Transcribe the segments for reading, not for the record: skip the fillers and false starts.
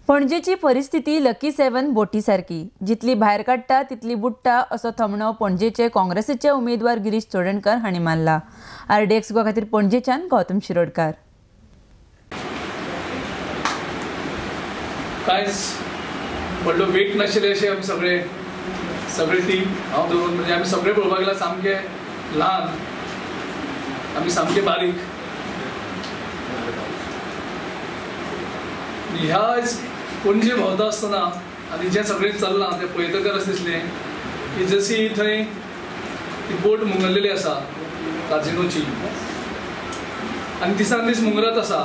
पणजेची परिस्थिती lucky seven बोटी सारकी, जितली भायर काडटा तितली बुडटा असो थमणो पणजेचे काँग्रेसीचे उमेदवार गिरीश चोडणकर हांणी मारला। आरडीएक्स गोवा खातीर पणजेच्यान गौतम शिरोडकर। कांयच व्हडलो वेट नाशिल्ले अशे आमी सगळे सगळे टीम हांव धरून म्हणजे आमी सगळे पळोवपाक गेल्यार सामके ल्हान, आमी सामके बारीक। ह्या पणजे भोंवता आसतना आनी जें सगळें चल्लां तें पळयतकर अशें दिसलें की जशी थंय ती बोट मुंगरलेली आसा काजिनोची आनी दिसान दीस मुंगरत आसा,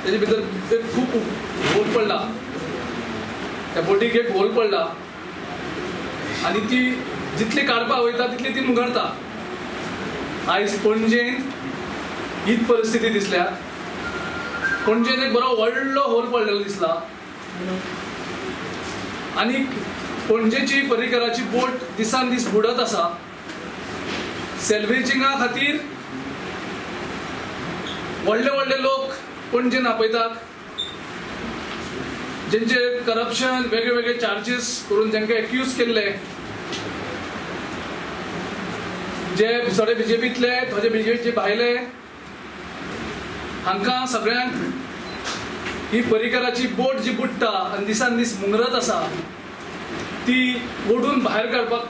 तेजे भितर एक खूब होल पडला, त्या बोटीक एक होल पडला आनी ती जितली काडपाक वयता तितली ती मुंगरता। आयज पणजेन हीच परिस्थिती दिसल्या। पणजेन एक बरो व्हडलो होल पडलेलो दिसला आनी पणजेची पर्रीकराची बोट दिसान दीस बुडत आसा। सेल्वेजिंगा खातीर व्हडले व्हडले लोक पणजेन आपयतात, जेंचे करप्शन वेगळे वेगळे चार्जीस करून जांकां एक्यूज केल्ले, जे थोडे बीजेपींतले थोडे बीजेपीचे भायले, हांकां सगळ्यांक ही पर्रीकराची बोट जी बुडटा आनी दिसान दीस मुंगरत आसा ती ओडून भायर काडपाक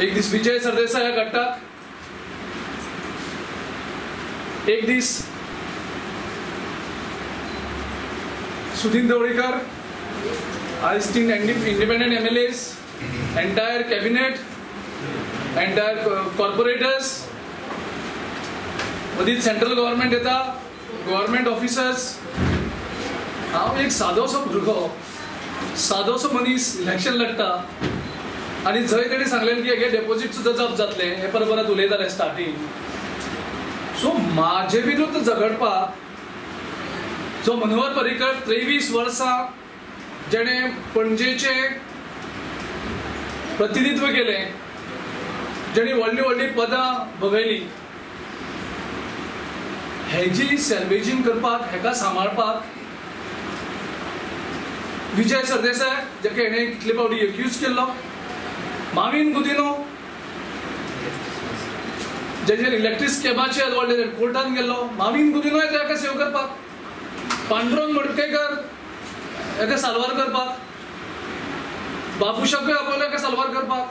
एक दीस विजय सरदेसाय काडटात, एक दीस सुदीन ढवळीकर, आयज 3 independent MLAs, entire cabinet, entire corporators, मदींच सेंट्रल गव्हर्मेंट येता, गव्हर्मेंट ऑफिसर्स। हांव एक सादोसो भुरगो, सादोसो मनीस इलेक्शन लढटा आनी जंय तेणी सांगलें की हे डेपोजीट सुद्दां जप्त जातलें हें परत परत उलयताले स्टार्टींग। सो म्हाजे विरुद्ध झगडपाक जो मनोहर पर्रीकर 23 वर्सां जेणें पणजेचें प्रतिनिधित्व केलें, जेणें व्हडलीं व्हडलीं पदां भोगयलीं, हेजी सेल्वेजींग करपाक, हेका सांबाळपाक विजय सरदेसाय जेका हेणें कितले फावटी एक्यूज केल्लो, माविन गुदिनो जेजेर इलेक्ट्रीक कॅबाचे व्हडले कोर्टान गेल्लो, माविन गुदिनो हेका सेव करपाक, पांडुरंग मडकयकर हेका साल्वार करपाक, बाबूशाकूय आपयलो हेका साल्वार करपाक,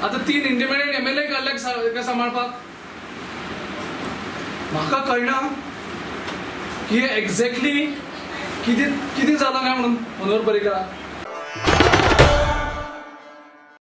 आतां 3 इंडिपेंडंट एमएलए काडले हेका सांबाळपाक। म्हाका कळना की एक्झॅक्टली कितें कितें जालां काय म्हणून मनोहर पर्रीकराक।